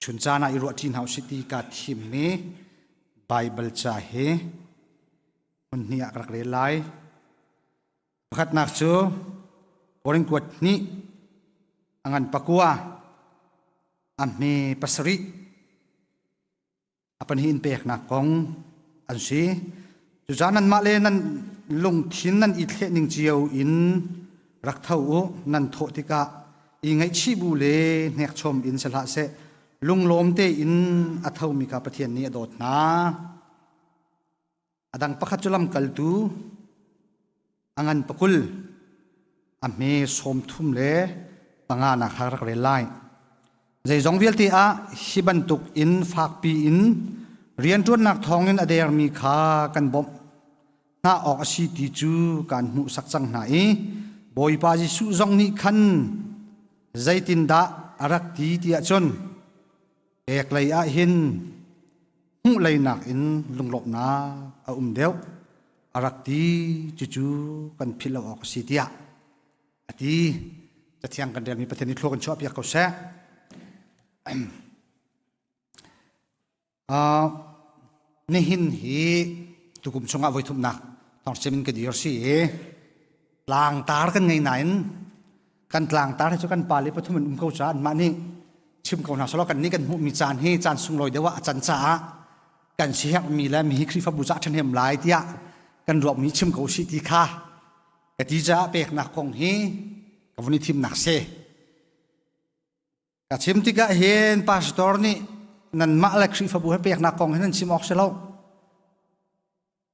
Chun caan ah i ruahṭi hna usih ti kaa thimmi Baibal ca hi hmun hnih ah ka rak rel lai. Pakhatnak cu Korin kuat hnih a ngan pakua a hme pasarih a pahnih in peknak kong an si. Cucaah nanmah le nan lungthin nan i thleh ning cio in rak tho u. Nan thawh tikah i ngaihchih bu le hnekchom in si hlah seh. Lunglawm tein a thomi kha Pathian nih a dawt hna. A dang pakhat cu lamkaltu a ngan pakul a hme sawm thum le panga nak kha rak rel lai. Zeizong vialte ah hi bantuk in fakpi in rianṭuannak thawngin a dermi kha kan bawmh hna awk a si ti cu kaan hmuhsak cang hna i Bawipa Jesuh zong nih khan zeitindah a rak ti tiah cun Pek lei ah hin hmuh lei nakin lunglawmhnak a um deuh a rak ti cucu kan philh lo awk a si tiah a ti. Cathiang kan relmi Pathian nih thlua kan chuahpiak ko seh. Uh, nihin hi tukum chungah voi thumnak thawngchim in ka dir si i tlangtar kan ngei nain kan tlangtar hi cu kan pa le pathum in um ko caah anmah nih chim ko hna selaw kan nih kan hmuhmi caan hi caan sunglawi deuh ah a can caah kan siherhmi le mi hi Khrihfabu caah ṭhahnem lai tiah kan ruahmi chim ko sih ti kha ka ti caah peknak kong hi ka vun i thimnak si. Ka chim tikah hin pastor nih nanmah le Khrihfabu he peknak kong hi nan chim awk si lo.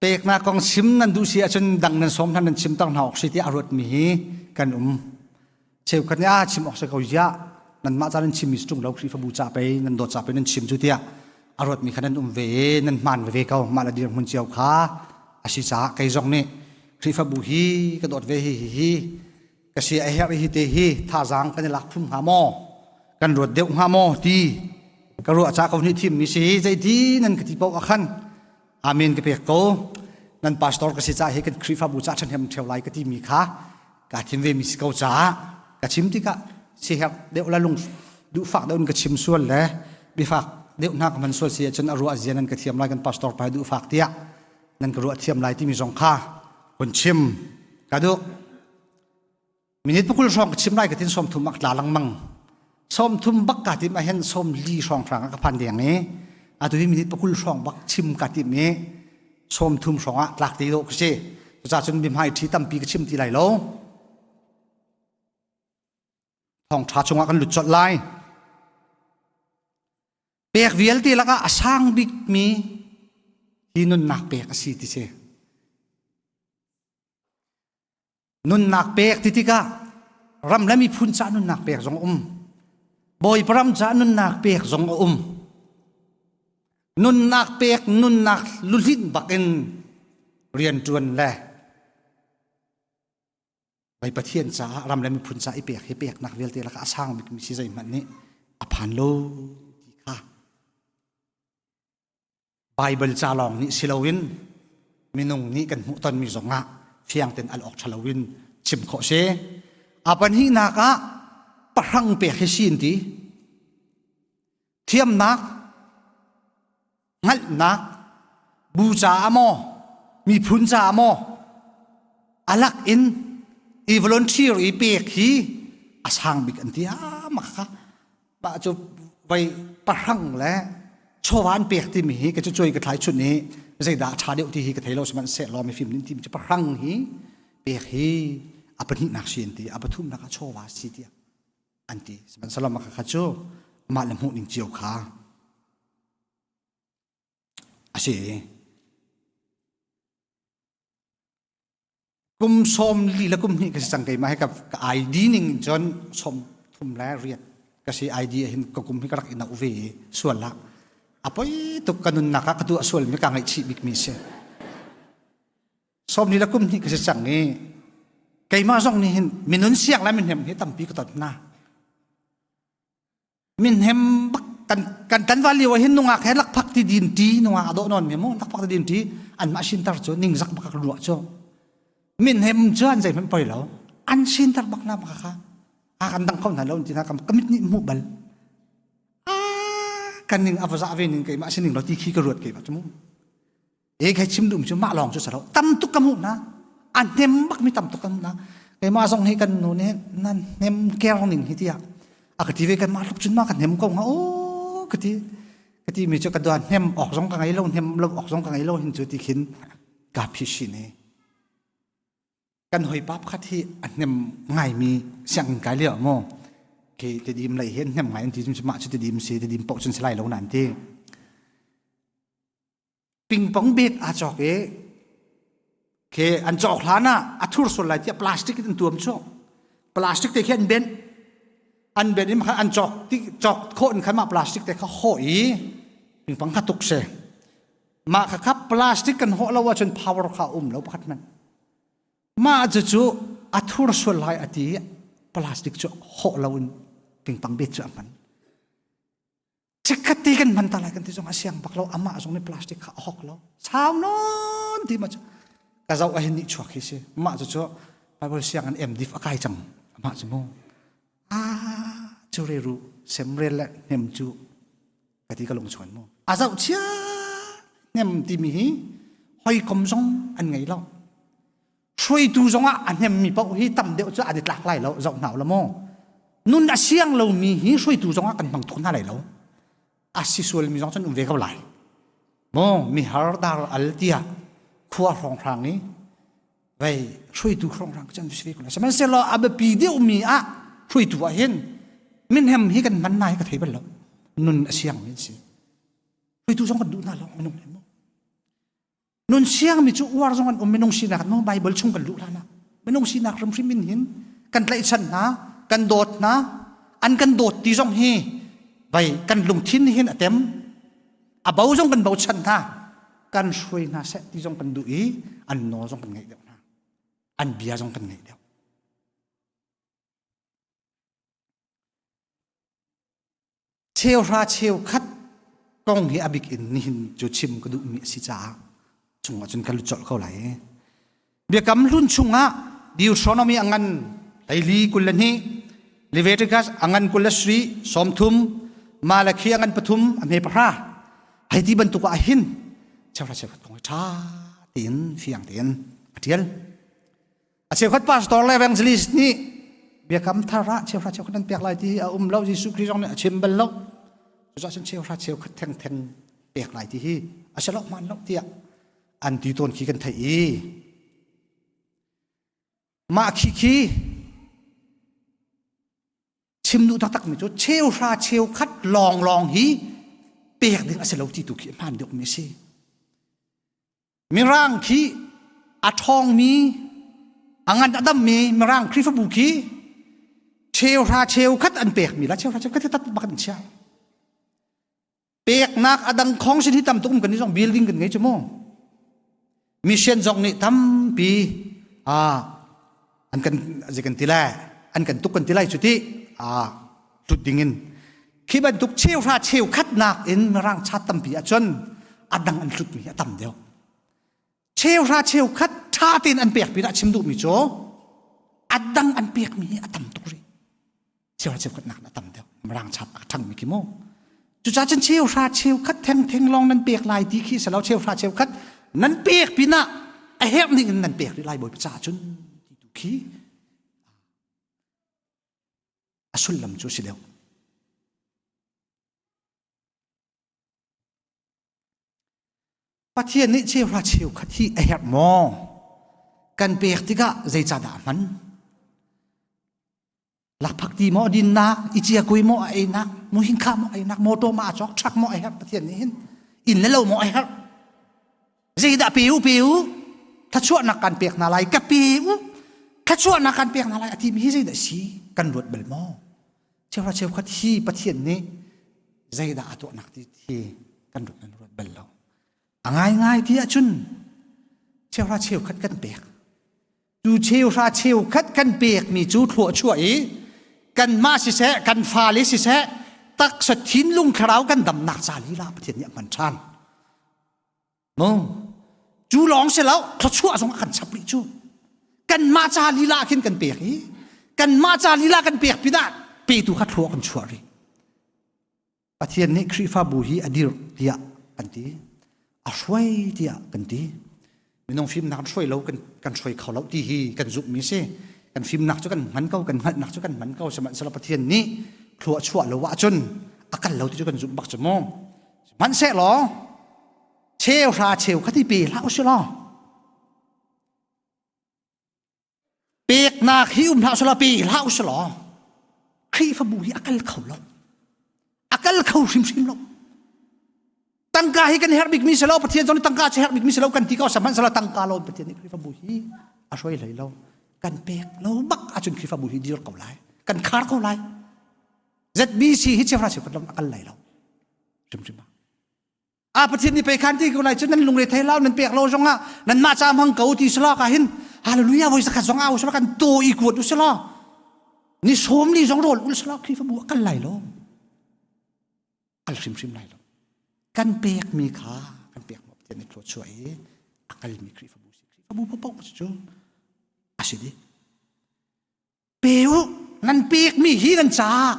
Peknak kong chim nan duh si ahcun dang nan sawm hna nan chim ter hna awk si tiah a ruatmi hi kan um. Cheukhat nih ah chim awk si ko ziah nanmah ca nan chimmi si ṭung lo Khrihfabu ca pei nan dawt ca pei nan chim cu tiah a ruatmi kha nan um ve i nan hmaan veve ko mah le dirhmun cio kha a si caah kei zong nih Khrihfabu hi ka dawt ve hi hi hi ka si a herh hi te hi thazaang kan i lak phum hnga maw kan ruat deuh hnga maw ti ka ruah ca ko nih thimmi si zeiti nan ka ti paoh ah khan Amen ka pek ko. Nan pastor ka si caah hi kan Khrihfabu ca ṭhahnem ṭheo lai ka timi kha kaa thim ve mi si ko caah ka chim tikah siherh deuh la lung duhfak deuh in ka chim sual le biafak deuh hna ka hman sual si ahcun a ruah zia nan ka thiam lai kan pastor pa duhfak tiah nan ka ruah thiam lai timi zong kha hun chim ka duh. Minute pakul hrawng ka chim lai ka tin som thum ak tla lengmang. Som thum bak ka tim ahhin som li hrawng hrang ka phan deng i atu hi minute pakul hrawng bak chim ka tim i som thum hrawng ah tlak te dawh ka si. Cucaah cun mihmai ṭhi tampi ka chim ti lai lo. Thawngṭha chungah kan lut colh lai. Pek vialte lakah a sang bikmi hi nunnak pek a si ti si. Nunnak pek ti tikah ram le miphun caah nunnak pek zong a um. Bawipa ram caah nunnak pek zong a um. Nunnak pek nunnak luhlinh bakin rianṭuan le Bai Pathian caah ram le miphun caah i pek hi peknak vialte lakah a sang bikmi si zeihmanh nih a phan lo ti kha Baibal ca lawng nih si loin minung nih kan hmuhtonmi zongah fiang tein al awk ṭha loin chim khawh si. A pahnihnak ah pahrang pek hi si an ti. Thiamnak, hngalhnak, bu caah maw, miphun caah maw, alak in i volunteer i pek hi a sang bik an ti. Ah, mah kha mah cu vai pahrang le chawva an pek timi hi ka cu cuai ka thlai chun i zeidah a ṭha deuh ti hi ka thei lo sihmanhsehlaw mifim nih timi cu pahrang hi pek hi a pahnihnak si an ti a pathumnak ah chawva si tiah an ti sihmanhsehlaw mah kha cu mah le hmuh ning cio kha a si. Kum sawm li le kum hnih ka si cang keimah hi ka ID ning in cun sawm thum le riat ka si ID ah hin ka kum hi ka rak i no ve i sual ah a poi tuk ka nunnak ah ka tuah sual mi ka ngaihchih bik mi si. Sawm li le kum hnih ka si cang i keimah zong nih hin minun siang le minhem hi tampi ka ton hna. Minhem bak kan kan tan va lio hin nungak he lakphak ti din ti nungak ado non mi mu lakphak ti din ti an mah sintar cu ningzak bak ka ruah cu minhem cu an zei hmanh poi lo an sintar bak na bak kha a kan dang kho hna lo ti na kam kamit nih hmuh bal. Kan ning a va za ve ning keimah sining lo ti khi ka ruat keimah cu mu. E kai chim duhmi cu mah lawng cu si lo. Tam tuk ka hmuh na. A hnem bak mi tam tuk ka hmuh na. Keimah zong hi kan nu nih nan hnem ker ning hi tiah a ka ti ve kan mah tluk cun ma ka hnem ko hnga o ka ti. Ka ti mi cu ka dua hnem awk zong ka ngei lo hnem lo awk zong ka ngei lo hin cu ti khin ka phi shi ne. Kan hawipa pakhat hi a hnem ngaimi sianginn kai lio maw khi tidim lei hi an hnem ngai an ti cun mah cu tidim si tidim paoh cun si lai lo na an ti. Pingpong bet aa cawk i khi an cawk hlan ah a thur sual lai tiah plastic in an tuam chu. Plastic te khi an benh. An benh in an cawk ti cawk khawh in khan mah plastic te kha hawh i pingpong kha tuk si. Mah kha kha plastic kan hawh lo ahcun power kha um lo pakhat hmanh. Mah cucu a thur sual lai a ti i plastic cu hawh lo in pingpang bet cu a hman. Chikkhat te kan hman ta lai kan ti zong a siang bak lo amah zong nih plastic kha a hok lo. Sau nawn ti ma cu ka zoh ahin nih chuak hi si. Mah cu cu Bible siang an MDiv a kai cang. Amah cu mu. Ah cu re ru semrel le hnem cu ka ti ka lung chuan mu. A zoh chia hnem timi hi hawikom zong an ngei lo. Hruaitu zongah a hnemmi paoh hi tam deuh cu an i tlak lai lo zoh hna u la maw. Nun a siang lomi hi hruaitu zongah kan hmang tuk hna lai lo. A si sualmi zong cun um ve ko lai. Maw mi har dar al tiah khua hrawnghrang i vei hruaitu hrawnghrang cun si ve ko lai. Sihmanhsehlaw a biapi deuhmi ah hruaitu ah hin minhem hi kan hman hna hi ka thei bal lo. Nun a siangmi an si. Hruaitu zong kan duh hna lo minung nih mu. Nun siangmi cu uar zong an um minung sinak no Bible chung kan luh hlan ah minung sinak hrimhrim in hin kan tlaihchan hna kan dawt hna an kan dawt ti zong hi vai kan lungthin hin a tem a bo zong kan bochan hna kan hruai hna seh ti zong kan duh i an nawl zong kan ngaih deuh hna an bia zong kan ngaih deuh Cheuhra cheukhat kong hi a bik in nihin cu chim ka duhmi a si caah chungah cun ka lut colh ko lai. Biakam hlun chungah Deuteronomy a ngan hleili 22, Leviticus a ngan 23, 30, Malakhi a ngan pathum a hme pahra. Hei ti bantuk ah hin cheuhra cheukhat kong hi ṭha tein fiang tein a ṭial. A cheukhat pastor le evangelist nih biakam thar ah cheuhra cheukhat an pek lai ti a um lo Jesuh Khrih zong nih a chim bal lo. Cucaah cun cheuhra cheukhat thengtheng pek lai ti hi a si lo hmaan lo tiah an ti tawn khi kan theih i mah khi khi chim duh taktak mi cu cheuhra cheukhat lawnglawng hi pek ding a si lo ti tu khi hmaan deuh mi a si. Mirang khi a ṭhawngmi, a ngan a dammi Mirang Khrihfabu khi cheuhra cheukhat an pekmi la cheuhra cheukhat hi tat bak an chia. Peknak a dang khong sin hi tam tuk um kan ni zong building kan ngei cu mu. Mission zong nih tampi ah an kan zei kan ti lai an kan tuk kan ti lai cu ti ah tut ding in khi bantuk cheuhra cheukhat nak in mirang chat tampi ahcun a dang an hlutmi a tam deuh cheuhra cheukhat tha tein an pek pinah chim duhmi cu a dang an pekmi hi a tam tuk rih cheuhra cheukhat nak a tam deuh mirang chat a ṭhangmi khi mu cucaah cun cheuhra cheukhat thengtheng lawng nan pek lai ti khi selo cheuhra cheukhat nan pek pinah a herh ning in nan pek rih lai bawipa caah cun ti tu khi a sullam cu a si deuh. Pathian nih cheuhra cheukhat hi a herh maw? Kan pek tikah zeicahdah a hman? Lakphakti maw dinnak, i ciakui maw a einak, muhingkha maw a einak, motor maw a cawk, truck maw a herh Pathian nih hin inn le lo maw a herh? Zeidah pe u pe u thluachuahnak kan pek hna lai ka pe u thluachuahnak kan pek hna lai a timi hi zeidah si kan ruat bal maw cheuhra cheukhat hi Pathian nih zeidah a tuahnak ti hi kan ruat kan ruat bal lo a ngaingai ti ahcun cheuhra cheukhat kan pek cu cheuhra cheukhat kan pekmi cu thluachuah i kanmah siseh kan fale siseh taksa thinlung thlarau kan damnak ca lila Pathian nih a hman ṭhan Mu cu lawng si lo thluachuah zong a kan chap rih cu kanmah ca lila khin kan pek i kanmah ca lila kan pek pinah petu kha thlua kan chuah rih. Pathian nih Khrihfabu hi a dirh tiah kan ti. A hruai tiah kan ti. Minung fimnak kan hruai lo kan kan hruai kho lo ti hi kan zumhmi si. Kan fimnak cu kan hman ko, kan hngalhnak cu kan hman ko. Sihmanhsehlaw Pathian nih thlua chuah lo ahcun a kal lo ti cu kan zumh bak cu mu. Sihmanhsehlaw cheu hra cheu kha ti pe hlah usih law Peknak hi um hlah selaw pe hlah u selaw Khrihfabu hi a kal kho lo. A kal kho hrimhrim lo. Tangka hi kan herh bikmi si lo Pathian zong nih tangka cu herh bikmi si lo kan ti ko sihmanhsehlaw tangka lo Pathian nih Khrihfabu hi a hruai hlei lo. Kan pek lo bak ahcun Khrihfabu hi dir ko lai. Kan khar ko lai. ZBC hi cheuhra cheukhat lam a kal lai lo. Hrimhrim ah. A Pathian nih pei khan ti ko lai cu nan lungre thei lo nan pek lo zong ah nan mah ca hmang ko ti selaw ka hin hallelujah voi zakhat zong au selaw kan to i kuat u selaw ni sawm li zong rawl ul selaw Khrihfabu a kal lai lo kal hrimhrim lai lo kan pek mi kha kan pek mo Pathian nih thluachuah i a kal mi Khrihfabu si Khrihfabu paoh cu a si dih Pe u, nan pekmi hi nan caah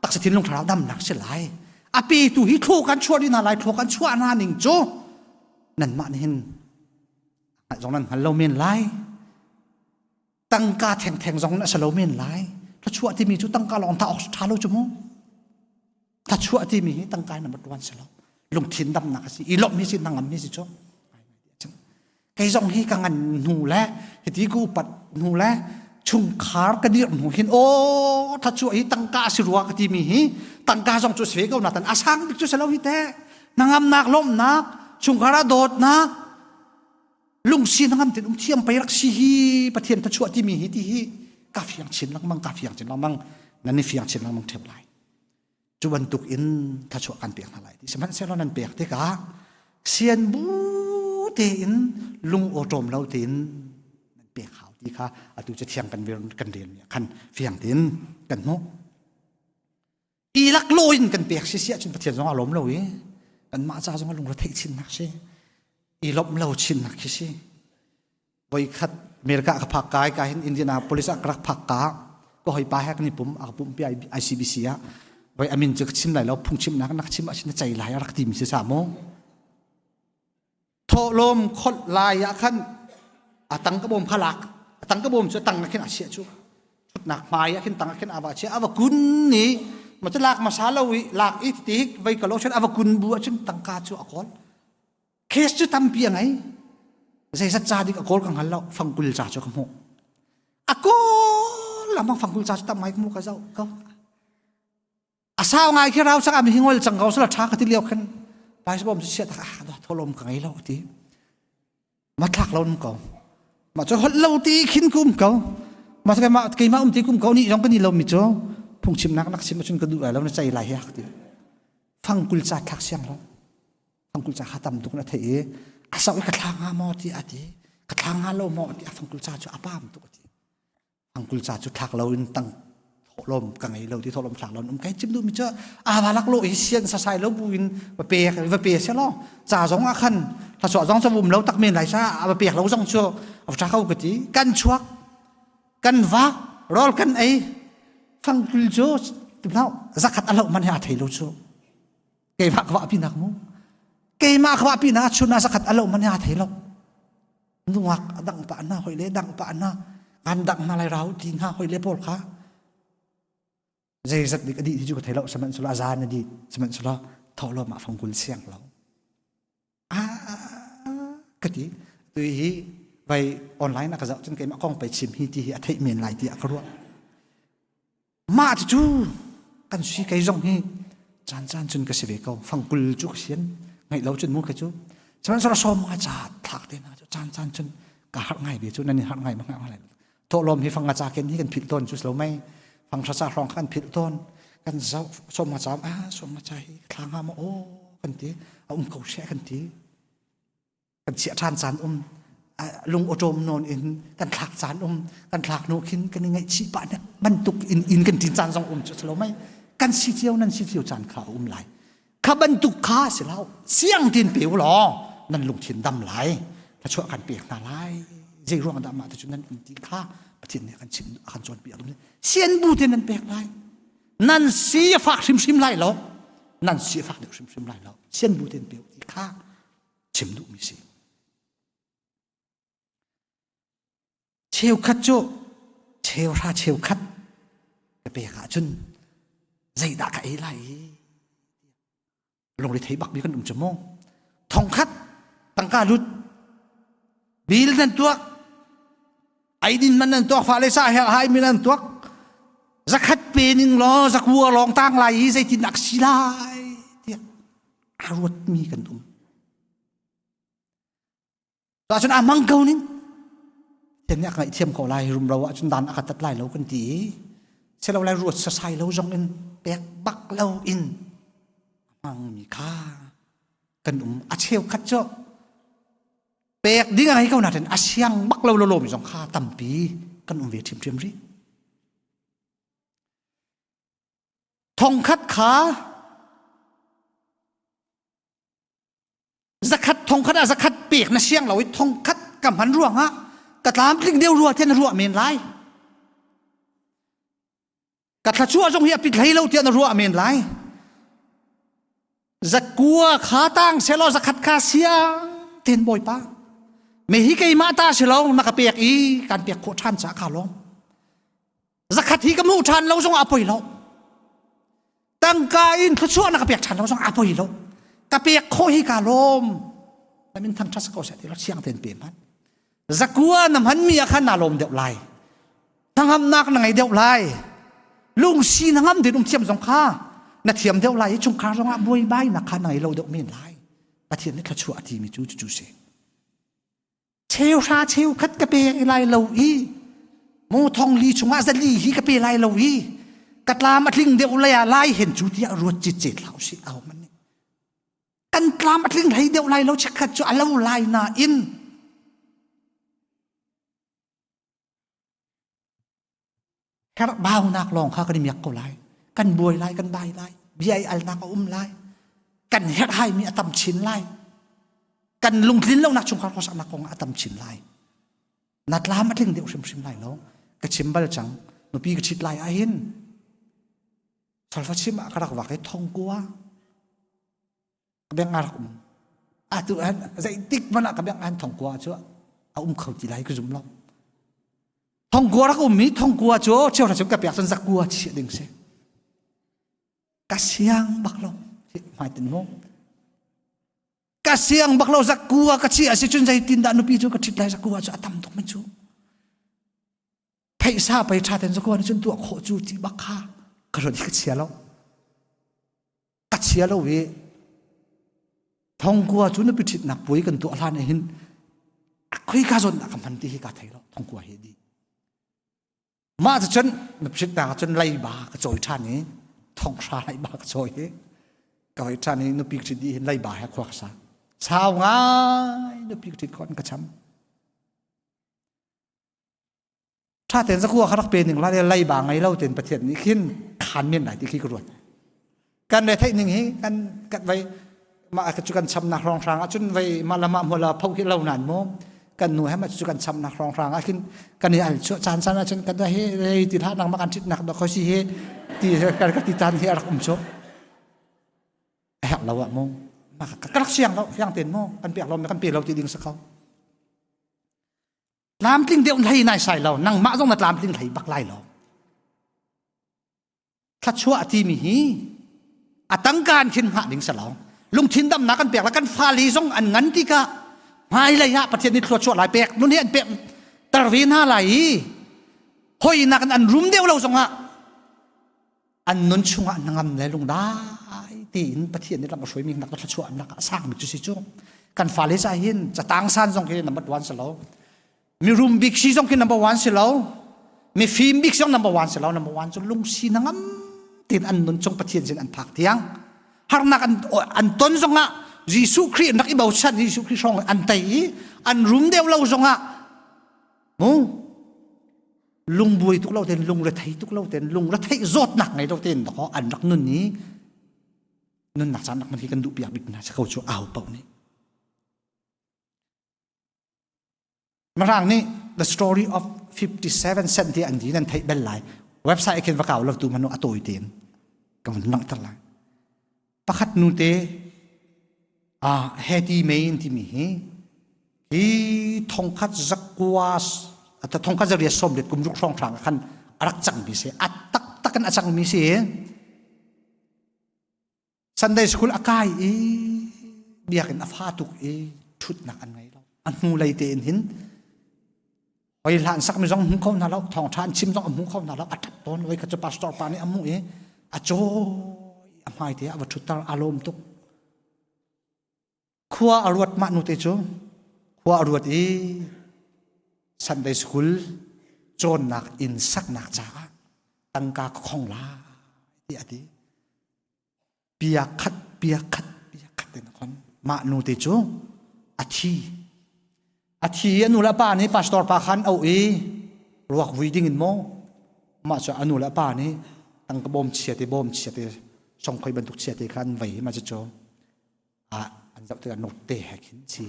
taksa thinlung thlarau damnak si lai. A petu hi thlaw kan chuah dih hna lai, thlaw kan chuah hna ning cu nanmah nih hin hngalh zong nan hngal lo men lai. Tangka thengtheng zong a si lo men lai. Thluachuah timi cu tangka lawng tha awk ṭha lo cu mu. Thluachuah timi hi tangka in a tuan si lo. Lungthin damnak a si, i lawmh hi si, hnangam hi si cu. Kei zong hi ka ngan hnu le hiti ka upat hnu le chungkhar ka dirh hnu hin aw thluachuah hi tangka si rua ka timi hi tangka zong cu si ve ko natan a sang bik cu si lo hi teh hnangamnak lawmhnak chungkhar ah dawtnak lungsi hnangam tin um thiam pei rak si hi Pathian thluachuah timi hi ti hi ka fiang chin lengmang ka fiang chin lengmang nan i fiang chin lengmang ṭheu lai Cu bantuk in thluachuah kan pek hna lai ti sihmanhsehlaw nan pek tikah sian bu tein lung awṭawm lo tein nan pek hau ti kha atu cu thiang kan kan rel mi khan fiang tein kan hmuh. I laklawh in kan pek si si ahcun Pathian zong a lawm lo i kanmah ca zong a lungre theih chinnak si i lawmh lo chinnak khi si. Voikhat America ka phak ka ka hin Indianapolis ah ka rak phak ka ka hoi pa he kan i pum a ka pumpi ICBC ah voi amin cu ka chim lai lo phungchimnak na ka chim ahcun na cei lai a rak timi si sa mu thawhlawm kholh lai ah khan a tang ka bawm kha lak a tang ka bawm cu a tang ah khin a chiah cu thutnak hmai ah khin tang ah khin ava chia ava kun ni ma cu lak masa lo i lak i ti vai ka lo chen ava kun bu ah cun tangka cu a kawl Case cu tampi a ngei. Zeizat ca dik a kawl ka hngal lo. Fangkul ca cu ka hmuh. A kawl lamang fangkul ca cu tam ngai ka hmuh ka zoh ko. A sau ngai khi rau sak am hi ngol cang ko sala tha ka ti lio khan pai bom cu chia tak ah da tholom ka ngei lo ti. Ma thlak lo ko. Ma cu holh lo ti khin kum ko. Ma keimah keimah um ti kum ko ni zong kan ni lo mi cu phungchimnak nak sim ahcun ka duh lai lo na cei lai hi ti. Fangkul ca thlak siang lo. Fangkul ca kha tam tuk na theih i a sau i ka thla hnga maw ti a ti ka thla hnga lo maw ti a fangkul ca cu a pam tuk a ti fangkul ca cu thlak lo in tang thawhlawm ka ngei lo ti thawhlawm thlak lo um kai chim duh mi cu a va lak lo i sian sasai lo bu in va pek va pe se lo ca zong ah khan thasuah zong cu um lo tak men lai sa a va pek lo zong cu a va ko ka ti kan chuak kan vak rawl kan ei fangkul cu zakhat a lo man he a thei lo cu keimah ka vahpi nak mu keimah ka vahpi nak chun ah zakhat alo man ya thei lo nungak dang pa na hoi le dang pa na kan dang na lai rau ti na hoi le pawl kha zeizat dik adi ti cu ka thei lo sihmanhsehlaw a zan adi sihmanhsehlaw thawh ma fangkul siang lo ah ka ti tu hi vai online a ka zoh cun keimah kong pei chim hi ti hi a theih men lai ti a ka ruah Mah cucu kan si kei zong hi caan caan cun ka si ve ko. Fangkul cu ka sian ngaih lo cun mu ka cu. Sihmanhsehlaw sawm nga ca thlak te hna cu caan caan cun ka harh ngai ve cu nan i harh ngai mak ngai. Thawhlawm hi fang nga ca ken hi kan philh tawn cu lo mei. Fang hra ca hrawng kan philh tawn. Kan zoh sawm nga ca ah sawm nga ca hi thla nga maw aw kan ti a um ko she kan ti. Kan chiah ṭhan caan um lung awṭawm nawn in kan thlak caan um kan thlak hnu khin kan i ngaihchih pah nek bantuk in inn kan ṭin caan zong um cu lo mei kan si cio nan si cio caan kha a um lai kha bantuk kha si lo siang tin pe u law nan lungthin dam lai thluachuah kan pek hna lai zei ruang dah mah te cu nan um ti kha Pathian nih a kan chim a kan cawnpiak sian bu te nan pek lai nan si a fak hrimhrim lai lo. Nan si fak deuh hrimhrim lai lo. Sian bu ten pe ti kha chim duh mi si. Cheukhat cu cheuhra cheukhat ka pek ahcun zeidah ka ei lai i lungre thei bak mi kan um cu mu. Thongkhat tangka lut bil nan tuak eidin man nan tuak fale sa her hai mi nan tuak zakhat pe ning law zakua lawng tang lai i zeitin ak si lai tiah a ruat mi kan um. Cun a mang ko ning. Thiam nih a ka ngaihthiam ko lai rumro ahcun dan a ka tat lai lo kan ti i silo lai ruat sasai lo zong in pek bak lo in a hmangmi kha kan um a cheukhat cu pek ding a ngei ko nain a siang bak lo lomi zong kha tampi kan um ve ṭhiamṭhiam rih. Thongkhat kha Zakhat thongkhat ah zakhat pek na siang lo i thongkhat ka hman ruangah ka tlamtling deuh rua tiah na ruah men lai. Ka thlachuah zong hi a pit hlei lo tiah na ruah men lai. Zakua kha tang selaw zakhat kha siang ten bawipa. Me hi keimah ta si lo na ka pek i kan pek khawh ṭhan ca ka lawm. Zakhat hi ka hmuh ṭhan lo zong ah a poi lo. Tangka in thluachuah na ka pek ṭhan lo zong a poi lo. Ka pek khawh hi ka lawm. Na min thang ṭhat ko seh ti lo siang tein pe hmanh. Zakua na hman mi ah khan naa lawm deuh lai. Hnangamnak na ngei deuh lai. Lungsi na ngam din um thiam zong kha na thiam deuh lai i chungkhar zong ah buaibai nak kha na ngei lo deuh men lai. Pathian nih thluachuah a timi cu cucu si. Cheuhra cheukhat ka pe lai lo i mu thong li chungah zali hi ka pe lai lo i ka tlam a tling deuh lei ah lai hen cu tiah ruat citcet hlah usih au man nih kan tlam a tling hlei deuh lai lo chikkhat cu a lo lai nain Herhbaunak lawng kha kan i miak ko lai. Kan buai lai, kan bai lai. Bia i alnak a um lai. Kan herhhaimi a tam chin lai. Kan lungtlin lonak chungkhar khuasaknak kong ah a tam chin lai. Na tlam a tling deuh hrimhrim lai lo. Ka chim bal cang. Nupi ka ṭhit lai ahhin solfa chim ah ka rak vak i thongkua ka beng a rak um. Atu han zeitik hmanh ah ka beng han thongkua cu a um kho ti lai ka zum lo. Thongkua rak um i thongkua cu cheuhra cheu ka pek cun zakua chiah ding si. Ka siang bak lo. Hmai tin mu. Ka siang bak lo zakua ka chiah si cun zeitin dah nupi cu ka ṭhit lai zakua cu a tam tuk man cu. Pheisa pei ṭha ten zakua nih cun tuah khawh cu ti bak kha ka ruat i ka chia lo. Ka chia lo i thongkua cu nupi ṭhitnak puai kan tuah hlan ah hin khoi ka zawn dah ka hman ti hi ka thei lo thongkua hi di mah cu cun nupi ṭhitnak ah cun leiba ka cawi ṭhan i thonghra leiba ka cawi i ka hoi ṭhan i nupi ka ṭhit dih hin leiba he khua ka sa sau ngai nupi ka ṭhit khawh in ka cham Ṭha tein zakua kha rak pe ning la leiba ngei lo tein Pathian nih khin khaan men lai ti khi ka ruat. Kan re theih ning hi kan kan vai mah cu kan chamnak hrawng hrang ahcun vai mah la mah hmual pho khi lo nan mu kan nu he mah cu kan chamnak hrawng hrang ah khin kan i al chu caan caan ahcun kan he rei ti hlah nang mah kan ṭhitnak da khoi si he ti kan ka ti caan hi a rak um chu a herh lo ah mu ka rak siang lo fiang ten mu kan pek lo kan pe lo ti ding sa ko Tlamtling deuh hlei nai sai lo nangmah zong na tlamtling hlei bak lai lo thluachuah timi hi a tangka in khin hngah ding si lo lungthin damnak kan pek la kan fale zong an ngan tikah hmailei ah Pathian nih thluachuah lai pek nun hi an pek tar ve hna lai i hoinak in an rum deuh lo zongah an nun chungah hnangam le lungdai tiin Pathian nih lam a hruaimi nak thluachuah nak a sangmi cu si cu kan fale ca hin catang san zong khi number one si lo mirum bik si zong khi number one si lo mifim bik zong number one si lo number one cu lungsi hnangam tiin an nun chung Pathian sin an phak tiang harnak an an ton zongah Jesuh Khrih an rak i bochan Jesuh Khrih hrawng an tei i an rum deuh lo zongah mu lungbuai tuk lo ten lungrethei tuk lo ten lungretheih zawtnak ngei lo ten dakaw an rak nun i nunnak caan rak man hi kan duh piak bik hna si ko cu au paoh nih Mirang nih the story of 57 cent ti an ti nan theih bel lai website khin va kau lo tu manu a tawi tein ka vun langhter lai. Pakhat nu te ah Hetty Main timi hi hi thongkhat zakua thongkhat zariat sawmriat kum ruk hrawng hrang khan a rak cangmi si a taktak in a cangmi si. Sunday school a kai i biakinn a fa tuk i ṭhutnak an ngei lo. A hnu lei tein hin hoi hlan sakmi zong hmu kho hna lo, thawngṭha an chim zong a hmu kho hna lo, a ṭap tawn. Voi khat cu pastor pa nih a hmuh i a cawi a hmai te ah a va ṭhutter, a lawm tuk. Khua a ruat mah nu te cu khua a ruat i Sunday school cawnnak inn saknak caah tangka ka khong lai tiah a ti. Pia khat pia khat pia khat in a khon. Mah nu te cu a thi. A thi i a nu le a pa nih pastor pa khan auh i ruak vui ding in maw mah cu a nu le a pa nih tangka bawm chia te bawm chia te songkhoi bantuk chia te kha an vei ma cu ah an zoh tikah note te he khin si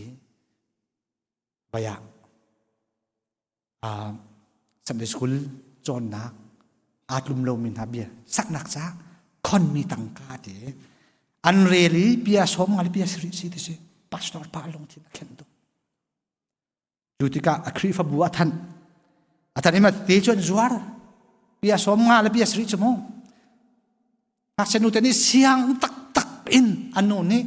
vai ah Sunday school cawnnak aa tlum lomi hna bia saknak ca khonmi tangka te an rel i bia som nga le bia sarih si ti si pastor pa lungthin a khenh tuk cu tikah a Khrihfabu a thanh a thanh i ma te cu an zuar bia som nga le bia sarih cu mu Ngakchia nute nih siang taktak in an nu nih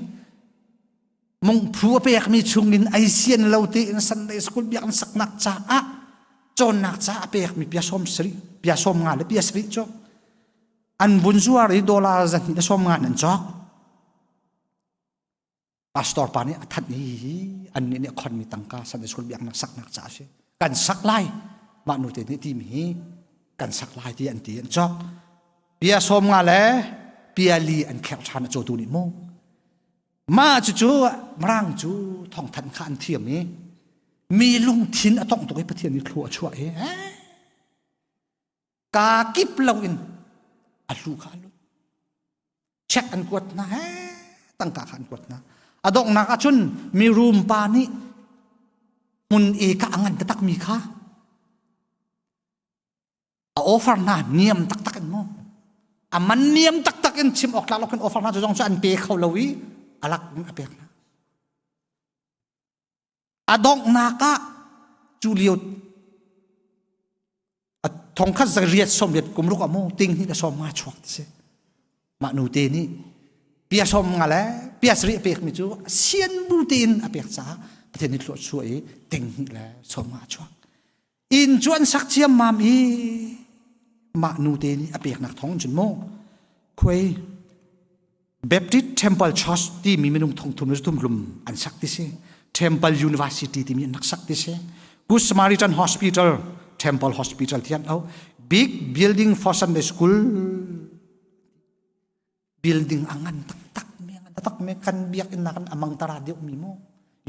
mungphu a pekmi chungin ei sian lo tein Sunday school biakinn saknak caah cawnnak caah a pekmi pia sawm sarih pia sawm nga le pia sarih cu an vun zuar i dollar 200 le sawm nga in an cawk. Pastor pa nih a thanh i annih nih a khonmi tangka Sunday school biaknak saknak caah a si. Kan sak lai. Mah nu te nih timi hi kan sak lai ti an ti an cawk. Pia sawm nga le pia li an kherh ṭhan a cawtu nih mu. Mah cucu Mirang cu thawngthanh kha an thiam i mi lungthin a tongh tuk i Pathian nih thlua a chuah i kaa kip loin a hlu kha a lut. Check an kuat hna he tangka kha an kuat hna. A donghnak ahcun mirum pa nih hmun e ka a ngan taktak mi kha a offer hna niam taktak in mu a man niam taktak in chim awk tlak lo khin offer hna cu zong cu an pe kho lo i a lak in a pek hna. A donghnak ah cu lio a thongkhat zariat sawmriat kum ruk amu ting hnih le sawm nga chuak ti si mah nu te nih pia sawm nga le pia sarih a pekmi cu sian bu tein a pek caah Pathian nih thluah chuah i ting hnih le sawm nga chuak inn cu an sak ciammam i mah nu te nih a peknak thong cun mu khuai Baptist Temple Church timi minung thongthum le thum hlum an sak ti si. Temple University timi an rak sak ti si. Good Samaritan Hospital, Temple Hospital ti an au. Big building for Sunday school. Building a ngan taktak mi a ngan taktak mi kan biakinn nak amang tara deuh mi mu.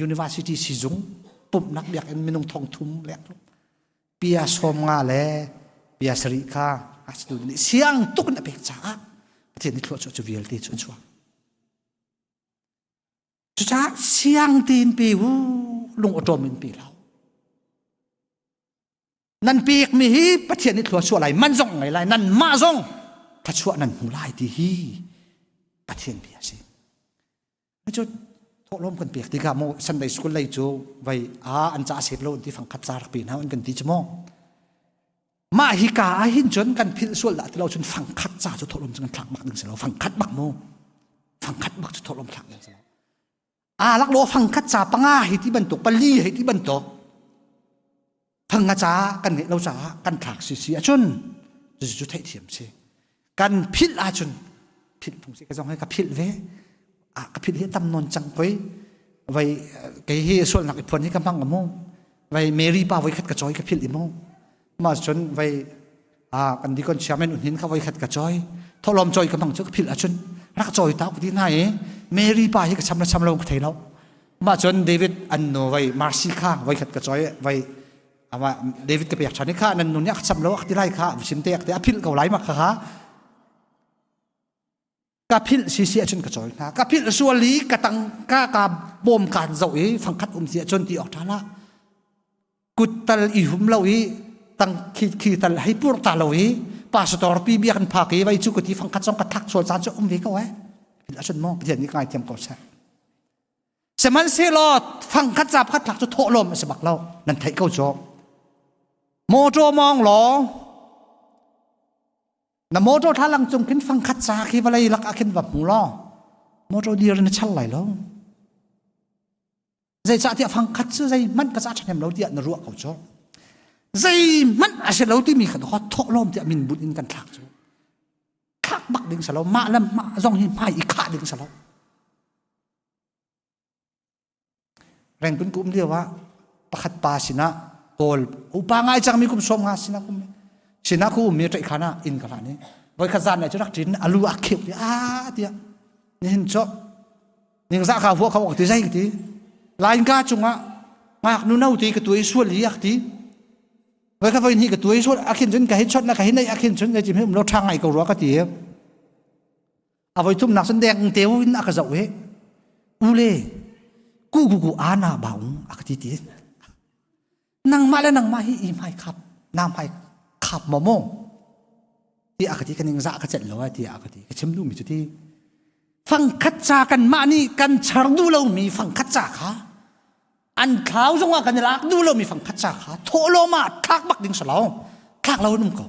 University sizung pumhnak biakinn minung thongthum le pia sawm nga le pia sarih kha a nih siang tuk in a pek caah Pathian nih thluachuah cu vialte cu a chuak. Cucaah siang tein pe u lung awṭawm in pe lo. Nan pekmi hi Pathian nih thluachuah lai man zong ngei lai nan mah zong thluachuah nan hmu lai ti hi Pathian bia a si. Cu thawhlawm kan pek tikah maw Sunday school lei cu vai a an ca sep lo an ti fangkhat ca rak pe hna an kan ti cu maw mah hi ka ah hin cun kan philh sual dah ti lo cun fangkhat ca cu thawhlawm cu kan thlak bak ding si lo fangkhat bak mu fangkhat bak cu thawhlawm thlak ding si lo a lak lo fangkhat ca panga hi ti bantuk pali hi ti bantuk Thanga ca kan ngeih lo caah kan thlak si si ahcun cucu theihthiam si. Kan philh ahcun philh phung si ka zong hi ka philh ve. Ah ka philh hi tam nawn cang koi. Vai kei hi sualnak i phuan hi ka hmang amu. Vai Mary pa voi khat ka choi ka philh i mu. Ma cun vai ah kan dikon chairman unhin kha voi khat ka choi. Tholom choi ka hmang cu ka philh ahcun rak choi ta ku ti hna i Mary pa hi ka cham la cham lo ka thei lo. Mah cun David an nu vai Marcy kha voikhat ka choi vai ama David ka pek ṭhan i kha nan nu nih a cham lo a ti lai kha sim te te a philh ko lai ma kha kha ka philh si si ahcun ka choi hna ka philh sual i ka tang ka ka bawm kaan zoh i fangkhat um si ahcun ti awk ṭha la kut tal i hum lo i tang khi khi tal hei pur ta lo i pastor pi biak an phak i vai cu ka ti fangkhat zong ka thak sual caan cu um ve ko eh. Philh ahcun maw Pathian nih ka ngaithiam ko seh. Sihmanhsehlaw fangkhat ca pakhat thlak cu thawhlawm a si bak lo. Nan theih ko cu. Motor mawng law na motor thlalang cung khin fangkhat ca khi vawlei lak ah khin va hmu law motor dir na chal lai lo. Zeicahtiah fangkhat cu zeihmanh ka ca ṭhahnem lo tiah na ruah ko cu. Zeihmanh a si lo timi kha thawhlawm tiah min bunh in kan thlak cu. Thlak bak ding si lo. Mah le mah zong hi hmai i khah ding si lo. Rengkun ka um lio ah pakhat pa sinah kawl upa ngai cangmi kum som nga sinah kum sinah ku ummi ṭaih khan ah inn ka hlan i voikhat zan le cu rak ṭin alu a kheuh ti a tiah nihin cu ningzah ka huah kho ti zei ti lainka cungah ngaknu no ti ka tuai sual hi ak ti voi kha voi hnih ka tuai sual akhin cun ka hi chot na ka hi nei akhin cun zei um lo ṭha ngai ko rua ka ti a voi thum nak cun deng teu in a ka zoh hi ule ku ku ku ana baung a ka ti ti nangmah le nangmah hi i hmai khap na hmai khap maw maw ti a ka ti ka ning zah ka celh lo ti a ka ti ka chim duhmi cu ti fangkhat ca kan mah nih kan char duh lomi fangkhat ca kha an thlau zongah kan i lak duh lomi fangkhat ca kha thawhlawm ah thlak bak ding si lo thlak lo in um ko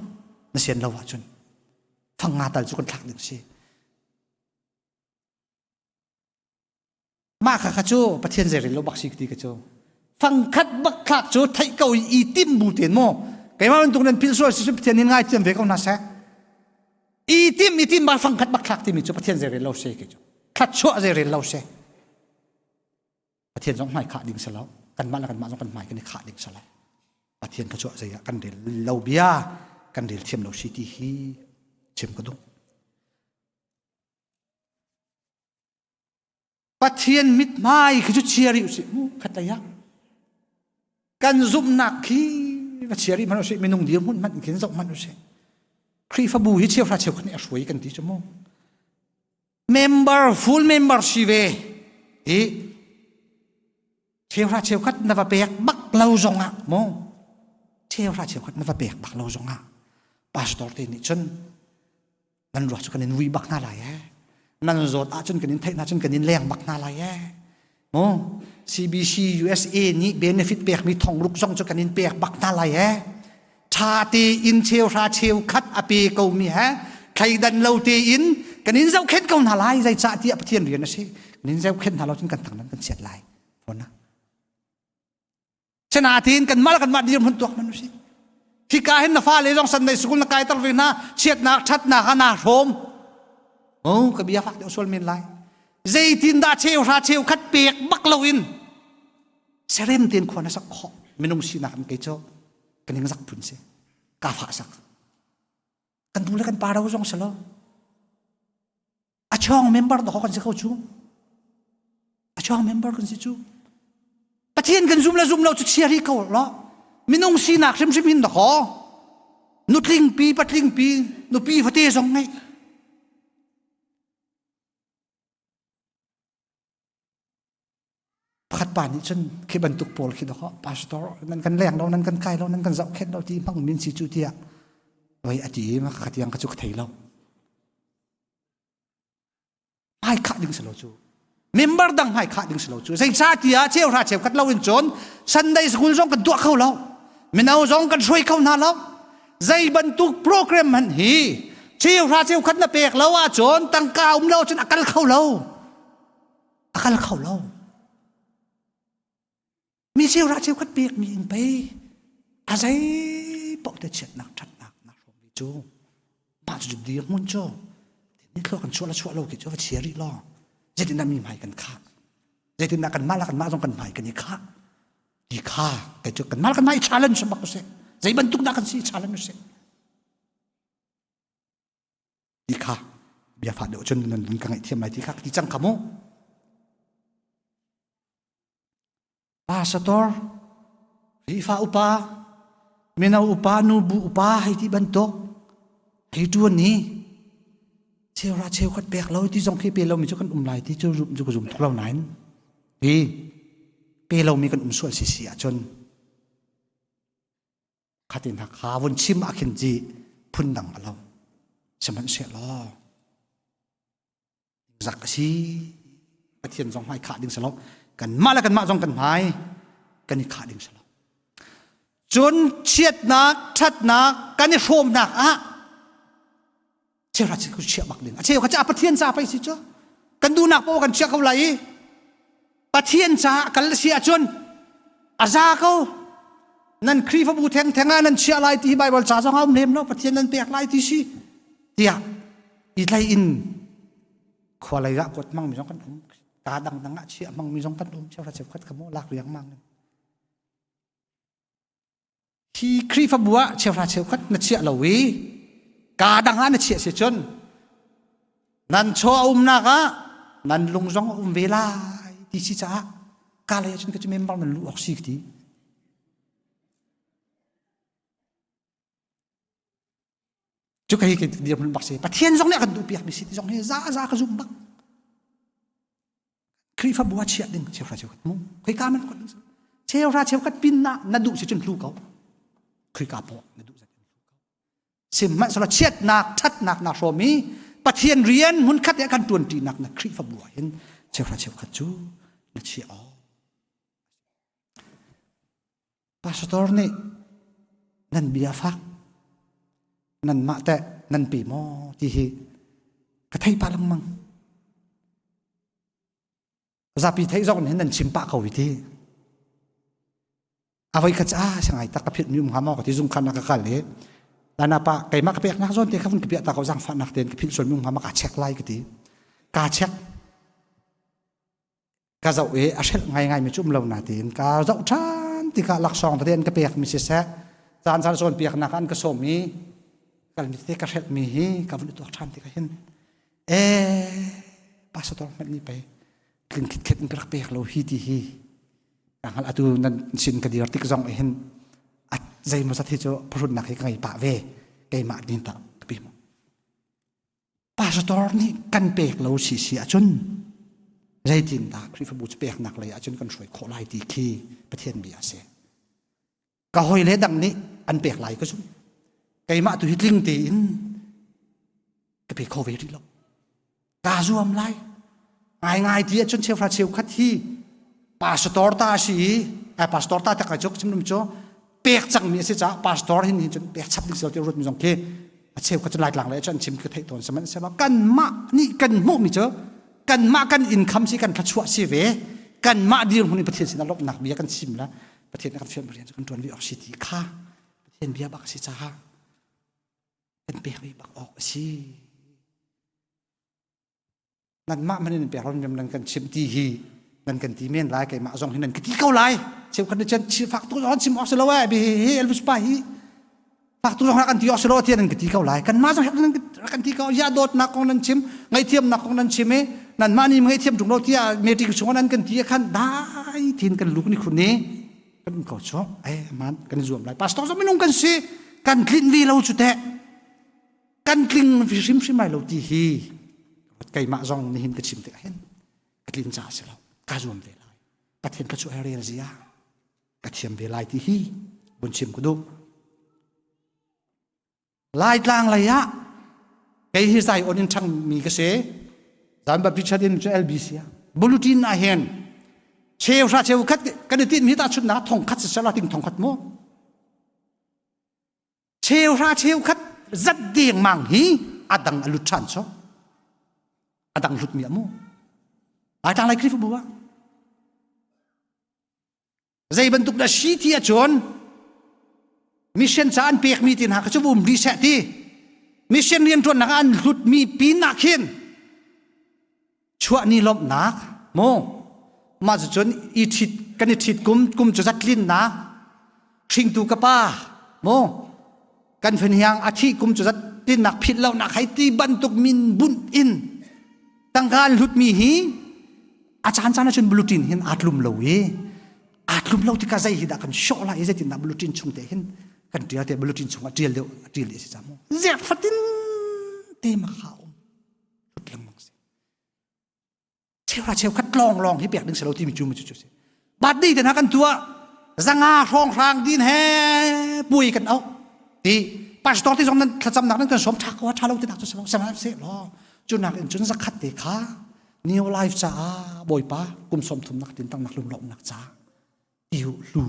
na sian lo ahcun fang nga tal cu kan thlak ding si Mah kha kha cu Pathian zeirel lo bak si ti ka cu. Fangkhat bak thlak cu theih ko i tim bu ten maw keimah bantuk nan philh sual si cu Pathian nih ngaithiam ve ko hna seh. I tim i tim ba fangkhat bak thlak timi cu Pathian zeirel lo se ke cu. Thlatchuah zeirel lo se. Pathian zong hmai khah ding si lo. Kanmah le kanmah zong kan hmai kan i khah ding si lo. Pathian thluachuah zei ah kan rel lo bia kan rel thiam lo si ti hi chim ka duh. Pathian mithmai khi cu chia rih usih mu khatlei ah kan zumhnak khi va chia rih hmanh usih minung dirhmun hmanh khin zoh hmanh usih Khrihfabu hi cheuhra cheukhat nih a hruai kan ti cu mu member full member si ve hi cheuhra cheukhat na va pek bak lo zongah mu cheuhra cheukhat na va pek bak lo zongah pastor te nih cun nan ruah cu kan in vui bak hna lai ee nan zawt ahcun kan in theih hna cun kan in leng bak hna lai ee mu CBC USA nih benefit pekmi thongruk zong cu kan in pek bak hna lai ee tha te in cheu hra cheu khat a pe ko mi he thleidan lo te in kan in zohkhenh ko hna lai zeicah tiah Pathian rian a si kan in zohkhenh hna lo cun kan thang nan kan chiat lai fona Sinain kanmah le kanmah dirhmun tuak man usih. Hika hin na fale zong Sunday school na kaiter ve hna chiatnak ṭhatnak ah naa hrawm. Oh, ka bia fak deuh sual men lai. Zeitin dah cheu hra cheu khat pek bak loin serem tein khua na sak khawh minung sinak in kei cu ka ning zak phun si ka fah sak kan nu le kan pa ro zong si lo A chawng member dawh kan si kho cu. A chawng member kan si cu. Pathian kan zum le zum lo cu chia rih ko lo. Minung sinak hrimhrim hin dakaw. Nutling pi patling pi nupi fate zong ngei. Pakhat pa nih cun khi bantuk pawl khi dakaw pastor nan kan leng lo nan kan kai lo nan kan zohkhenh lo ti hmang min si cu tiah voi a ti ma ka tiang ka cu ka thei lo. Hmai khah ding si lo cu. Member dang hmai khah ding si lo cu. Zeicah tiah cheu hra cheu khat lo in cun Sunday school zong kan tuah kho lo. Mino zong kan hruai kho hna lo. Zei bantuk program hmanh hi cheu hra cheu khat na pek lo ahcun tangka um lo cun a kal kho lo. A kal kho lo. Mi cheu hra cheu khat pek mi in pei a zei paoh te chiatnak ṭhatnak na hrawm ve cu. Mah cu dirhmun cu ni thluak kan chuah la chuah lo khi cu va chia rih law zeitindah mi hmai kan khah zeitindah kanmah le kanmah zong kan hmai kan i khah ti kha kei cu kanmah le kanmah i challenge bak usih zei bantuk dah kan si challenge usih ti kha bia fah deuh cun nan ka ngaihthiam lai ti kha ti cang kha mu Pastor, Khrihfa upa, mino upa, nubu upa hei ti bantuk hei ṭuan i cheura cheukhat pek lo ti zong khi pe lomi cu kan um lai ti cu zum cu ka zum tuk lo nain hi pe lomi kan um sual si si ahcun khatin hna kha vun chim ah khin ci phundang a lo sihmanhsehlaw. Zak a si. Pathian zong hmai khah ding si lo. Kanmah le kanmah zong kan hmai kan i khah ding si lo. Cun chiatnak, ṭhatnak kan i hrawmnak ah cheuhra cu chiah bak ding. A cheu kha cu Pathian ca pei si cu. Kan duhnak paoh kan chiah ko lai i Pathian caah kal si ahcun a za ko. Nan Khrihfabu thengtheng ah nan chiah lai ti hi Baibal ca zong a um lem lo. Pathian nan pek lai ti si tiah i tlai in khua lei ah kuat hmangmi zong kan um. Ka dangdang ah chiah hmangmi zong kan um. Cheuhra cheukhat ka maw lak riangmang in. Hi Khrihfabu ah cheuhra cheukhat na chiah lo i kaa dang ah na chiah si cun nan chaw a umnak ah nan lung zong a um ve lai ti si caah ka lei ahcun ka cu member nan luh awk si ka ti. Cu ka hi ka dirhmun bak si. Pathian zong nih a kan duhpiak mi si ti zong hi za za ka zum bak. Khrihfabu ah chiah ding cheuhra cheukhat mu khoi ka man kot cheuhra cheukhat pin na na duh si cun hlu ko khoi ka po na duh zat hlu ko sihmanhsehlaw chiatnak thatnak na hrawm i Pathian rian hmun khat ah kan tuan ṭi nak na Khrihfabu ah hin cheuhra cheukhat cu na chiah awk Pastor nih nan bia fak nanmah teh nan pe maw ti hi ka thei pah lengmang. Zapi theih zong hin nan chim pah ko i ti. A voi khat ah sangai tak ka phit mi um hnga maw ka ti zung khan ka kal i Lana pa keimah ka pek nak zawn te kha vun ka piah ta ko zangfah nak tein ka philh sual mi um hnga ma ka check lai ka ti. Ka check ka zoh i a hrelh ngaingai mi cu um lo na tiin ka zoh ṭhan tikah laksawng tete an ka pek mi siseh caan caan cawnpiaknak an ka sawm i kalmi tete ka hrelh mi hi ka vun i tuak ṭhan tikah hin ee pastor hmanh nih pei tling khitkhet in ka rak pek lo hi ti hi ka hngalh atu nan sin ka dir tik zong hin a zeimaw zat hi cu phuhrunnak hi ka ngei pah ve keimah din ta ka pi mu Pastor nih kan pek lo si si ahcun zeitindah Khrihfabu cu peknak lei ahcun kan hruai khawh lai ti khi Pathian bia a si. Ka hawi le dang nih an pek lai ka zumh. Keimah tu hi tling tein ka pe kho ve rih lo. Kaa zuam lai. Ngaingai ti ahcun cheuhra cheukhat hi pastor ta a si i pastor ta tak cu chim cu pek cangmi a si caah pastor hin hin cun pek chap ding si lo ti ruat mi zong khi a cheu kha cu laitlang le cu an chim ka theih tawn sihmanhsehlaw kanmah nih kan hmuhmi cu kanmah kan income si kan thluachuah si ve kanmah dirhmun in Pathian sinah lawmhnak bia kan chim la Pathian kan fian rian cu kan tuan ve awk si ti kha Pathian bia bak a si caah kan pek ve bak awk a si nanmah man in pek ron nan kan chim ti hi nan kan ti men lai keimah zong hi nan ka ti ko lai cheukhat nih cun fak tuk zong chim awk si lo eh bi hi Elvis pa hi fak tuk zong kan ti awk si lo tiah nan ka ti ko lai kanmah zong nan kan ti ko ya dawtnak kong nan chim ngaihthiamnak kong nan chim i nanmah nih ngaihthiam ṭung lo tiah meeting chung nan kan ti khan dai tin kan luk ni khun ni kan ko chu eh man kan zuam lai pastor zong minung kan si kan tlin vi lo chu teh kan tling hrimhrim lai lo ti hi keimah zong nihin ka chim tikah hin ka tlin ca si lo ka zuam ve lai Pathian ka chu ai rel zia ka thiam ve lai ti hi vun chim ka duh Laitlang lei ah kei hi zai on in ṭhang mi ka si Zan Baptist Church in cu LBC ah bulletin ah hin cheu hra cheu khat kan i tinh mi ta chunnak thong khat si sela ting thong khat mu Cheuhra cheukhat zat dengmang hi a dang a lut ṭhan so. A dang lut mi a mu. Laitlang lai Khrihfabu ah. Zei bantuk dah si ti ahcun mission ca an pekmi ti hna kha cu um rih seh ti. Mission rianṭuannak ah an hlutmi pin ah khin chuah ni lawmhnak mu mah cucun i ṭhit kan i ṭhit kum kum cu zatlinnak hringtu ka pa mu kan fenhiang a thih kum cu zatlinnak philh lonak hei ti bantuk min bunh in tangka an hlutmi hi a caan caan ahcun bulletin hin aa tlum lo i aa tlum lo tikah zei hi dah kan sawh lai i zeitindah bulletin chung te hin kan ṭial te bulletin chungah ṭial deuh a ṭial dih a si ca mu ziak fatin te ma kha um hlut lengmang si cheuhra cheukhat lawng lawng hi pek ding si lo timi cu mu cu cu si birthday te hna kan tuah zanga hrawng hrang din he pui kan auh ti pastor ti zong nan thlacamnak nan kan sawm tha ko tha lo ti nak cu si lo sihmanhsehlaw cu nak in cun zakhat te kha. New Life caah Bawipa kum 30 nak tin tangnak lunglawmhnak ca tiu hlu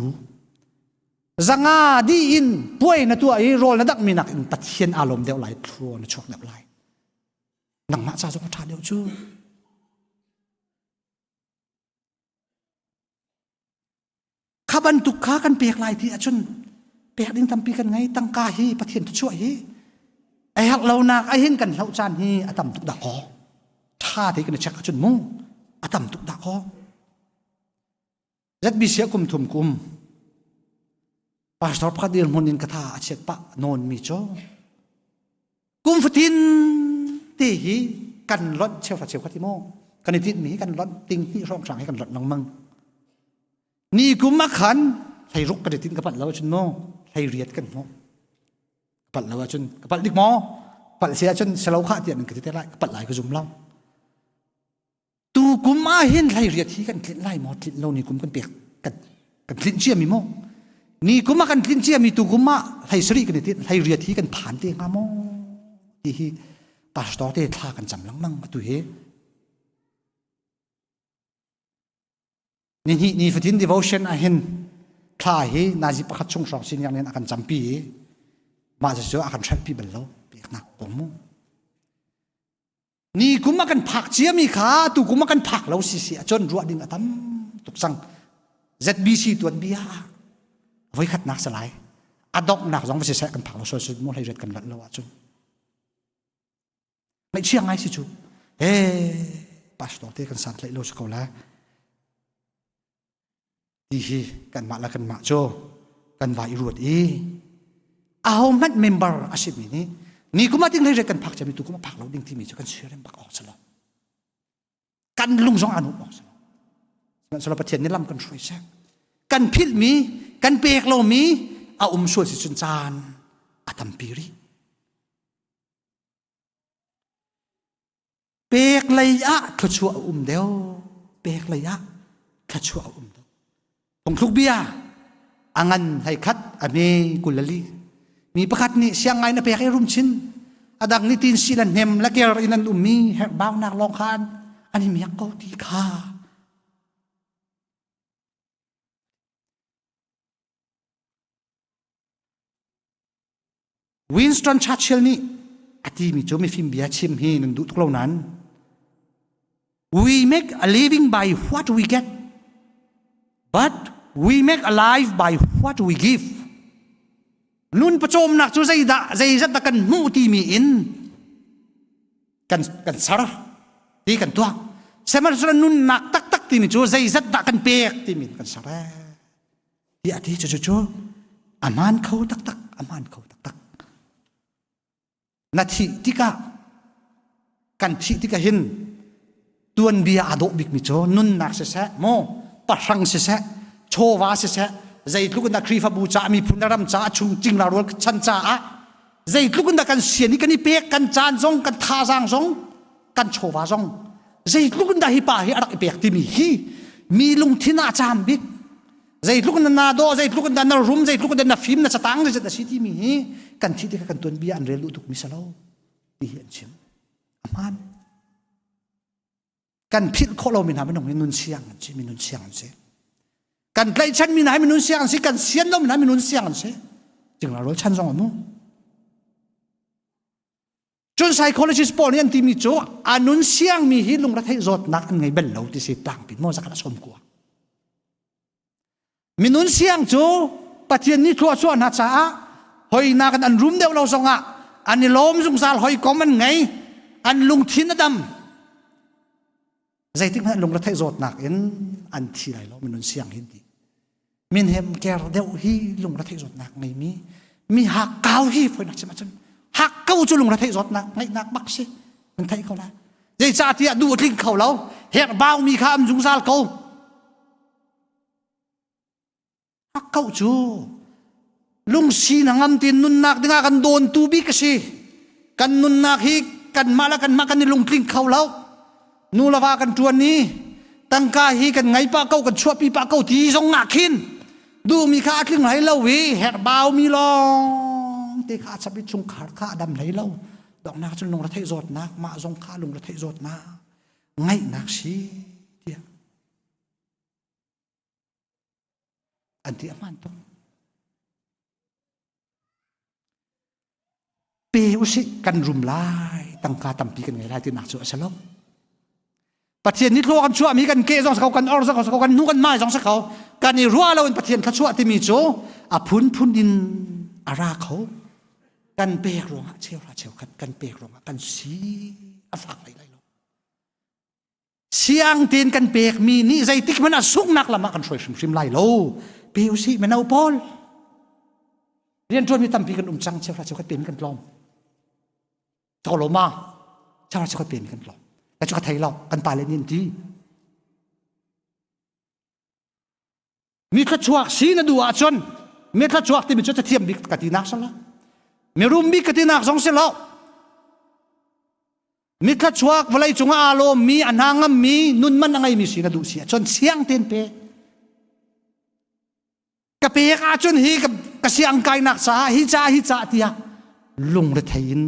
zanga di in puai na tuah i rawl na dak mi nak in Pathian aa lawm deuh lai thlua na chuak deuh lai nangmah ca zong a ṭha deuh cu Kha bantuk kha kan pek lai ti ahcun pek ding tampi kan ngei tangka hi Pathian thuchuah hi a herh lonak a hin kan hloh caan hi a tam tuk dah kaw tha te kan i check ahcun mu a tam tuk dah kaw ZBC a kum thum kum pastor pakhat dirhmun in katha a chiat pah nawn mi cu Kum fatin te hi kan lonh cheuhra cheukhat hi mu kan i tinhmi hi kan lonh ting hnih hrawnghrang hi kan lonh lengmang. Ni kum ah khan hlei ruk kan i tinh ka palh lo ahcun mu hlei riat kan hmuh. Ka palh lo ahcun ka palh dik maw? Palh si ahcun selo khah tiah nan ka ti te lai ka palh lai ka zum lo. Tu kum ah hin hlei riat hi kan tlinh lai maw tlinh lo ni kum kan pek kan kan tlinh cia mi maw ni kum ah kan tlinh cia mi tu kum ah hlei sarih kan i tinh hlei riat hi kan phan te hnga maw ti hi pastor te thla kan cam lengmang atu hi ni hnih ni fatin devotion ah hin thla hi nazi pakhat chung hrawng sin yang in a kan campi i mah cu a kan hrelhpi bal lo peknak kong mu Ni kum a kan phak ciami kha tu kum a kan phak lo si si ahcun ruah ding a tam tuk cang. ZBC tuanbia ah voikhatnak si lai. A donghnak zong va si seh kan phak lo sual si mu hlei ret kan lanh lo ahcun. Ngaihchia ngai si cu. He pastor te kan santlaih lo si ko lai. Ti hi kanmah le kanmah cu kan va i ruat i ahohmanh member a simi nih ni kum ah ting hlei kan phak cami tu kum a phak lo ding timi cu kan siarem bak awk si lo kan lung zong an um awk si lo sihmanhsehlaw Pathian nih lam kan hruai seh kan philhmi kan pek lomi a um sual si cun caan a tampi rih Pek lei ah thluachuah a um deuh. Pek lei ah thluachuah a um deuh. Phungthluk bia a ngan hlei khat a me kulali. Mi pakhat nih siang ngai na pek i rum chin. A dang nih tin si la hnem la ker in an ummi herhbaunak lawng khan an i miak ko ti kha. Winston Churchill nih a timi cu mifim bia chim hi nan duh tuk lo nain We make a living by what we get, but we make a life by what we give. Nun pawcawmnak cu zeidah zeizat dah kan hmuh timi in kan kan ser ti kan tuah. Sihmanhsehlaw nunnak taktak timi cu zeizat dah kan pek timi in kan ser. Ti a ti cu cu a hmaan kho taktak a hmaan kho taktak na thih tikah kan thih tikah hin tuanbia aa dawh bikmi cu nunnak siseh maw pahrang siseh chawva siseh zeitluk in dah Khrihfabu caah miphun le ram caah chung cingla rual chan caah zeitluk in dah kan sian i kan i pek kan caan zong kan thazaang zong kan chawva zong zeitluk in dah hi pa hi a rak i pek timi hi mi lungthin ah caam bik zeitluk in na dawh zeitluk in na rum zeitluk in na fim na catang zeizat a si timi hi kan thih tikah kan tuanbia an rel duh tuk mi si lo ti hi an chim a hmaan kan philh khawh lomi hna minung hi nun siang an si minun siang an si kan tlaihchan mi hna hi minun siang an si kan sian lomi hna minun siang an si cingla rawl chan zong amu Cun psychologist pawl nih an timi cu a nun siangmi hi lungretheih zawtnak an ngei bal lo ti si tlangpi maw zakhat a som kua. Minun siang cu Pathian nih thluachuah hna caah hoinak in an rum deuh lo zongah an i lawm zungzal hawikom an ngei an lungthin a dam zeitik hmanh lungretheih zawtnak in an thi lai lo minun siang hin ti min hem ker deuh hi lungretheih zawtnak ngeimi mi hakkau hi foinak chim ahcun hakkau cu lungretheih zawtnak ngeihnak bak si nan theih ko lai zeicahtiah duh a tling kho lo herh baumi kha am zungzal ko Hakkauh cu lungsi hnangam tein nunnak dingah kan dawntu bik a si. Kan nunnak hi kanmah le kanmah kan i lungtling kho lo. Nu le va kan ṭuan i tangka hi kan ngei pah ko, kan chuahpi pah ko ti zong ah khin duhmi kha a tling hlei lo i herhbaumi lawng te kha a chap i chungkhar kha a dam hlei lo. Donghnak cun lungretheih zawtnak, mah zong kha lungretheih zawtnak. Ngaihnak si tiah an ti a hmaan tuk. Pe usih kan rum lai, tangka tampi kan ngei lai tinak cu a si lo. Pathian nih thlua kan chuahmi kan ke zong si ko, kan or zong si ko, kan hnu kan mai zong si ko. Kan i ruah lo in Pathian thluachuah timi cu a phunphun in a ra kho. Kan pek ruangah cheuhra cheukhat kan pek ruangah kan si a fak lai lai lo. Siang tein kan pekmi nih zeitik hmanh ah sunghnak lam ah kan hruai hrimhrim lai lo. Pe usih mino pawl. Rianṭuanmi tampi kan um cang cheuhra cheukhat pemi kan tlawm. Cawlo ma cheuhra cheukhat pemi kan tlawm. Ka cu ka thei lo kan pale nih an ti. Mi thluachuak si na duh ahcun mi thluachuak timi cu cathiam bik ka tinak si lo. Mirum bik ka tinak zong si lo. Mi thluachuak vawlei cungah aa lawmmi, a hna ngammi, nun man a ngeimi si na duh si ahcun siang tein pe. Ka pek ahcun hi ka, ka siang kainak caah hi ca hi ca tiah lungrethei in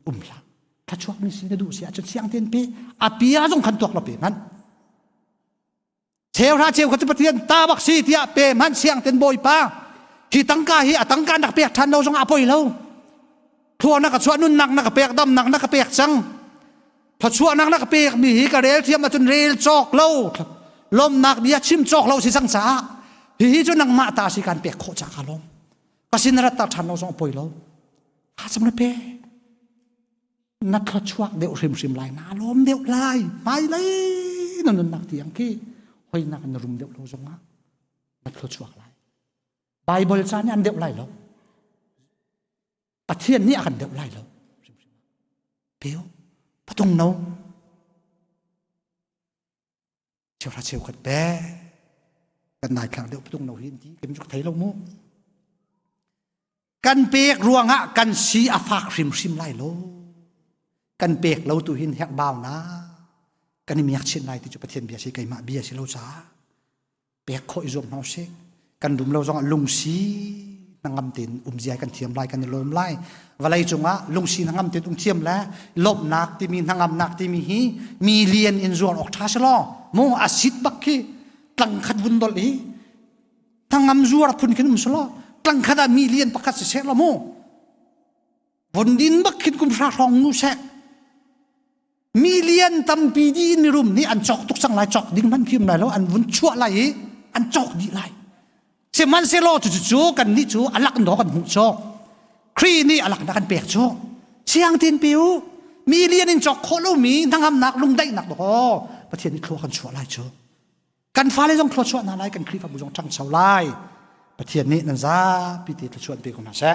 um hlah. Thluachuak mi si na duh si ahcun siang tein pe. A pia zong khan tuak lo pe hmanh. Cheu hra cheu kha cu Pathian ta bak si tiah pe hmanh siang ten Bawipa hi tangka hi a tangka nak pek ṭhan lo zong a poi lo. Thua na ka chuah nunnak na ka pek damnak na ka pek cang. Thluachuahnak na ka pek mi hi ka rel thiam ahcun rel cawk lo lomnak bia chim cawk lo si cang caah hihi cu nangmah ta si kan pek khawh ca ka lawm. Ka sin rat ta ṭhan lo zong a poi lo. Ha cam na pe. Na thluachuak deuh hrimhrim lai na lawm deuh lai hmailei na nunnak tiang khi hoinak na rum deuh lo zongah na thluachuak lai Bible ca nih an deuh lai lo Pathian nih a kan deuh lai lo peu patung no cheuhra cheukhat pe kan nai thlang deuh patung no hi ti kan rak thei lo mu Kan pek ruangah kan si a fak hrimhrim lai lo. Kan pek lo tu hin hekbau na kan i miak chin lai ti cu Pathian bia si keimah bia si lo caah pek khawh i zuam hna usih. Kan rum lo zongah lungsi hnangam tein um zia kan thiam lai kan i lawm lai. Vawlei cungah lungsi hnangam tein um thiam le lawmhnak timi hnangamnak timi hi mi lian in zuar awk ṭha si law mu a sit bak khi tlang khat vun dolh i Thangam zuar phun khin um selaw tlangkhat ah million pakhat si seh law mu von din bak khin kum hra hrawng nu seh million tampi di in mirum nih an cawk tuk cang lai cawk ding hman khi um lai lo an vun chuah lai i an cawk dih lai sihmanhsehlaw cu cu kan nih cu alak no kan hmuh cawk Khrih nih alak na kan pek cu siang tin pi u million in cawk khawh lomi hnangamnak lungdaihnak dawh Pathian nih thlua kan chuah lai cu Kan fale zong thluachuah hna lai, kan Khrihfabu zong ṭhangcho lai. Pathian nih nan zapi te thluachuah an pe ko hna seh.